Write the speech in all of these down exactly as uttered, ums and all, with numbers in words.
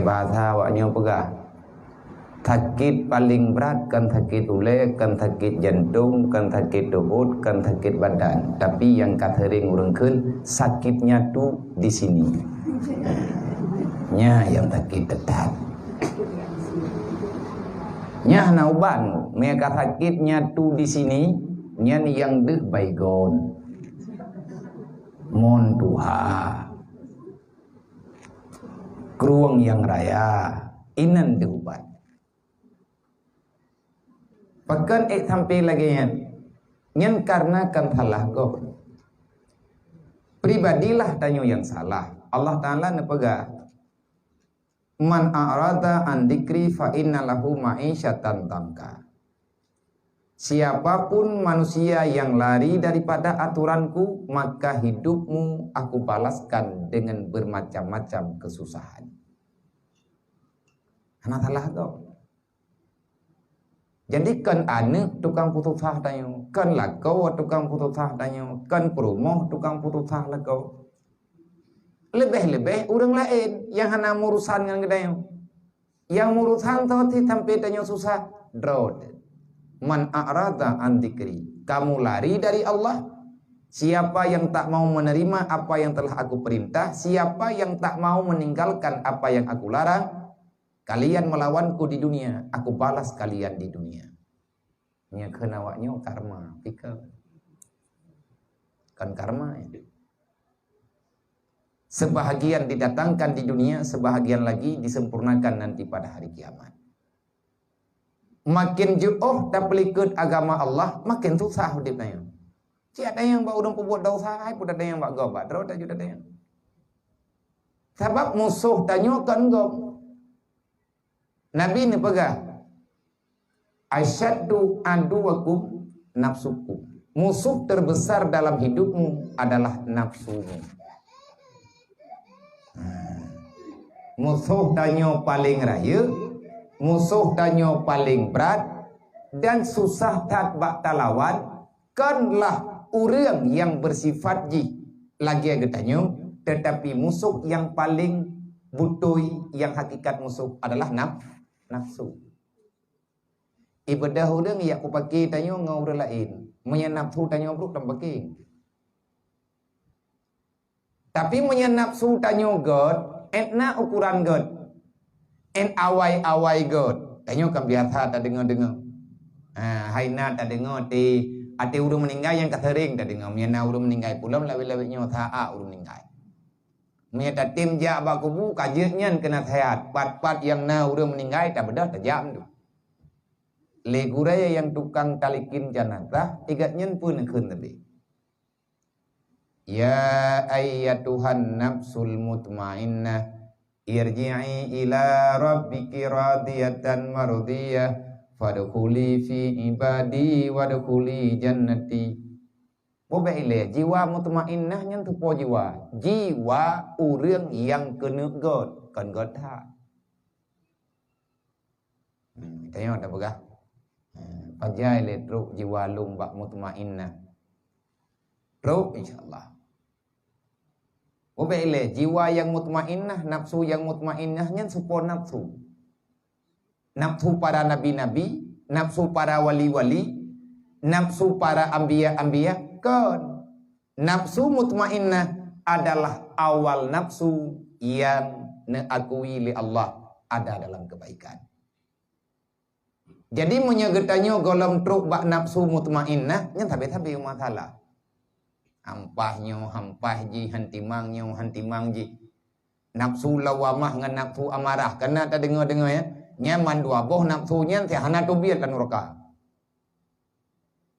Bahasa awaknyoe peugah, sakét paleng brat kon sakét ulée, kon sakét jantong, kon sakét dohot, kon sakét badan, tapi nyang ka seuring ureuëng kheun sakét nyatu di sini. Nyan nyang sakét teutab. Nyan hana ubat, meunyoe ka sakét nyatu di sini, nyan nyang deuh Baygon, mon tuha, krueng nyang raya, inan deuh ubat. Pakon ék sampai lagée nyan? Nyan kareuna kon salah gob. Pribadilah tanyoe nyang salah. Allah Taala neupeugah, "Man a'rada an dzikri fa inna lahu ma'isyatan dhanka." Siapapun manusia yang lari daripada aturanku, maka hidupmu aku balaskan dengan bermacam-macam kesusahan. Hana salah gob. Jadi kon aneuëk tukang peususah tanyoe, kon lakoe tukang peususah tanyoe, kon peurumoh tukang peususah lakoe. Leubeh-leubeh ureuëng laén nyang hana meurusan ngon geutanyoe. Nyang meurusan toh ti sampai tanyoe susah, droe. "Man a'rada an dzikri." Kamu lari dari Allah. Siapa yang tak mau menerima apa yang telah aku perintah, siapa yang tak mau meninggalkan apa yang aku larang, kalian melawanku di dunia, aku balas kalian di dunia. Nyan kheun awaknyoe karma, pike. Kon karma, ya. Sebahagian didatangkan di dunia, sebahagian lagi disempurnakan nanti pada hari kiamat. Makin jiôh tapeulikot agama Allah, makin susah udeb tanyoe. Cit ada nyang bak ureuëng peubuet desya, hai pun ada nyang bak gob, bak droe tajak ada nyang. Sabab musoh tanyoe kon gob. Nabi neupeugah, "Asyaddu aduwakum nafsukum." Musuh terbesar dalam hidupmu adalah nafsumu. Musoh tanyoe paleng rayeuk, musoh tanyoe paleng brat, dan susah that bak talawan, konlah ureuëng nyang beusifat jih lagée geutanyoe, teutapi musoh nyang paleng beutôi, nyang hakikat musoh adalah naf-, nafsu. Ibadah ureuëng jak peupaké tanyoe ngon ureuëng laén. Meunyoe nafsu tanyoe brok, tapeupaké. Tapi meunyoe nafsu tanyoe gét, ét na ukuran gét. Ét awai-awai gét. Tanyoe kan biasa tadeungoe-deungoe. Ha, hai na tadeungoe até, até ureuëng meuninggai nyang ka seuring tadeungoe. Meunyoe na ureuëng meuninggai pulang, lawét-lawét nyoe saát ureuëng meuninggai. Meunyoe tatem jak bak kubu, ka jeuet nyan keu naseuhat. Pat-pat nyang na ureuëng meuninggai, tabeudôh tajak mandum. Lé gurée nyang tukang talikin janazah, igat nyan peue neukheun leubeh. "Ya ayyatuhan nafsul mutmainnah, irji'i ila rabbiki radiyatan mardiyah, fadkhuli fi ibadi wadkhuli jannati." Bubek ilée, jiwa mutmainnah nyan tupo jiwa. Jiwa ureuëng nyang keuneuk gét, kon gét that. Hmm, tanyoe tapeugah, hmm, pajan lé trok jiwa lôn bak mutmainnah. Trok, insya Allah. Ubé ilée, jiwa nyang mutmainnah, nafsu nyang mutmainnah nyan soe po nafsu? Nafsu para nabi-nabi, nafsu para wali-wali, nafsu para anbiya-anbiya? Kon. Nafsu mutmainnah adalah awal nafsu nyang neuakui lé Allah ada dalam kebaikan. Jadi, meunyoe geutanyoe gohlom trok bak nafsu mutmainnah, nyan sabe-sabe masalah. Hampah nyoe, hampah jih, hantimang nyoe, hantimang jih. Nafsu lawamah ngon nafsu amarah, ka na tadeungoe-deungoe, ya? Nyan mandua boh nafsu nyan hana teubiet lam nuraka.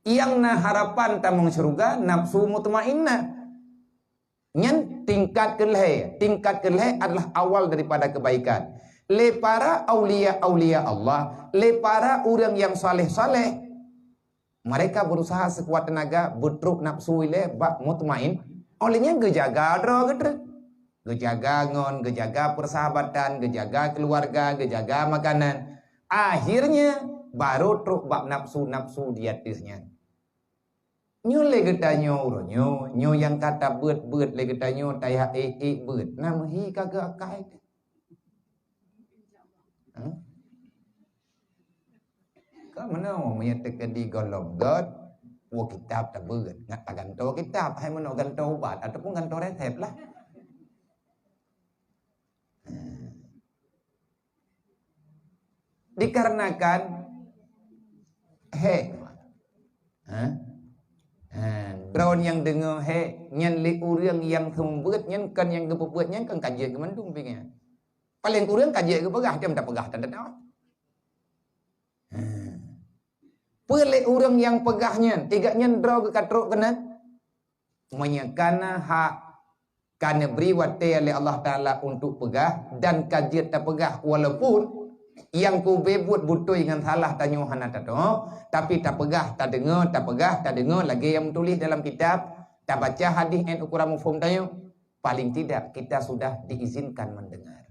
Nyang na harapan tamong syeuruga, nafsu mutmainnah. Nyan tingkat keulhée. Tingkat keulhée adalah awal daripada kebaikan. Lé para aulia-aulia Allah, lé para ureuëng nyang saleh-saleh, mereka berusaha sekuat tenaga beutrok nafsu ilée bak mutmain. Óh lheueh nyan geujaga droe geutrek. Geujaga ngon, geujaga persahabatan, geujaga keluarga, geujaga makanan. Akhirnya, baru trok bak nafsu-nafsu di ateueh nyan. Nyoe lé geutanyoe uroe nyoe, nyoe nyang ka tabeuet-beuet lé geutanyoe, tajak ék-ék beuet, na meuhi ka geuakai teuh. Meunoe meunyoe teukeudi gohlom göt, puwoe kitab tabeuet, ngat tagantoe kitab, hai meunoe gantoe ubat ataupun gantoe resep lah. Dikarenakan hek, ha? Ha, droe nyang deungoe hek nyan lé ureuëng nyang seumeubeuet nyan, kon nyang geupeubuet nyan kon ka jeuet keu mandum pingan. Paleng kureueng ka jeuet geupeugah, tem tapeugah tan teuh. Ha. Peue lé ureuëng nyang peugah nyan, tiga nyan droe geuh ka trok keunan? Meunyoe kana hak ka neubri watée lé Allah Taala untuk peugah dan ka jeuet tapeugah, walaupun nyang kube buet beutôi ngon salah tanyoe hana tatoe, tapi tapeugah tadeungoe, tapeugah tadeungoe lagée nyang meutuléh dalam kitab, tabaca hadis nyan u kura muphom tanyoe, paling tidak kita sudah diizinkan mendengar.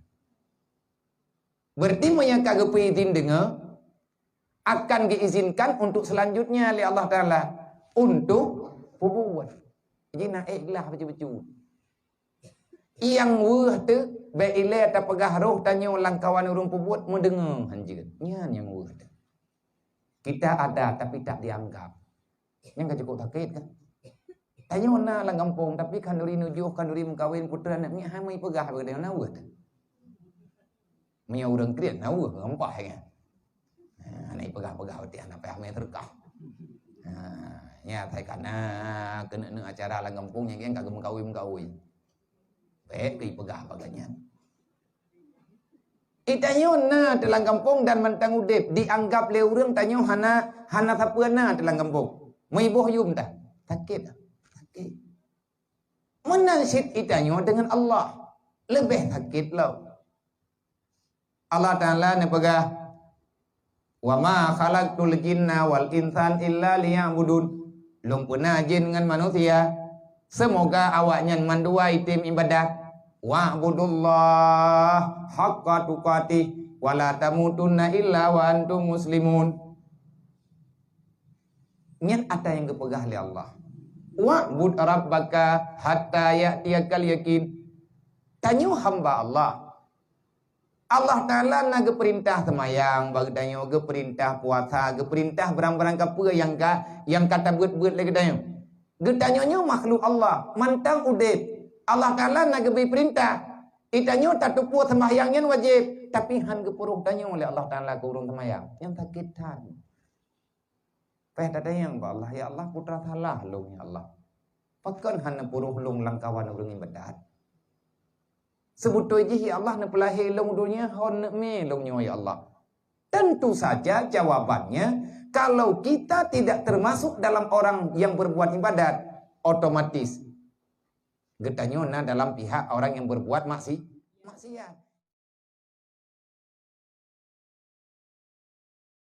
Berarti meunyoe ka geupeuizin deungoe, akan geuizinkan untuk selanjutnya lé Allah Taala untuk peubuet. Jih na ék glah bacut-bacut. Nyang weueh teuh, bék ilée tapeugah roh tanyoe lam kawan ureuëng peubuet meudeungoe hanjeuet. Nyan nyang weueh teuh. Kita ada tapi tak dianggap. Nyan ka cukup sakét kan? Tanyoe na lam gampông, tapi khanduri nujoh, khanduri meukawen, putra aneuk miet, hai meupeugah bak geutanyoe na weueh teuh. Meunyoe ureuëng kriet na weueh gampah nyan. Ha, hana ipeugah-peugah, berarti hana payah mé teureukah. Ha, nyan asai kana keuneuk-neuk acara lam gampông nyang ka geumeukawen-meukawen. Bék keu ipeugah bak geutanyoe. Itanyoe na teuh lam gampông dan mantong udeb, dianggap lé ureuëng tanyoe hana, hana sapeue na teuh lam gampông. Meuiboh yum tah. Sakét. Sakét. Meunan cit itanyoe deungon Allah. Leubeh sakét lom. Allah Taala neupeugah, "Wa ma khalaqtul jinna wal insan illa liya'budun." Lôn peuna jin ngon manusia, seumoga awaknyan mandua item ibadat. "Wa'budullah haqqa tuqatih wa la tamutunna illa wa antum muslimun." Nyan ata nyang geupeugah lé Allah. "Wa'bud rabbaka hatta ya'tiyakal yakin." Tanyoe hamba Allah. Allah Taala na geupeurintah seumayang bak geutanyoe, geupeurintah puasa, geupeurintah barang-barang kapeue nyang ka, nyang ka tabeuet-beuet lé geutanyoe. Geutanyoe nyoe makhluk Allah, mantong udeb. Allah Taala na geubri peurintah. Itanyoe tateupeue seumayang nyan wajéb, tapi han geupeuroh tanyoe lé Allah Taala keu ureuëng seumayang. Nyan sakét that. Payah tatanyong bak Allah, "Ya Allah, peue teuma salah lôn, ya Allah? Pakon hana peuroh lôn lam kawan ureuëng ibadat? Seubeutôi jih, ya Allah, neupeulahé lôn donya hon neuk mé lôn nyoe, ya Allah." Tentu saja jawabannya, kalau kita tidak termasuk dalam orang yang berbuat ibadat, otomatis geutanyoe na dalam pihak orang yang berbuat maksi-, maksiat.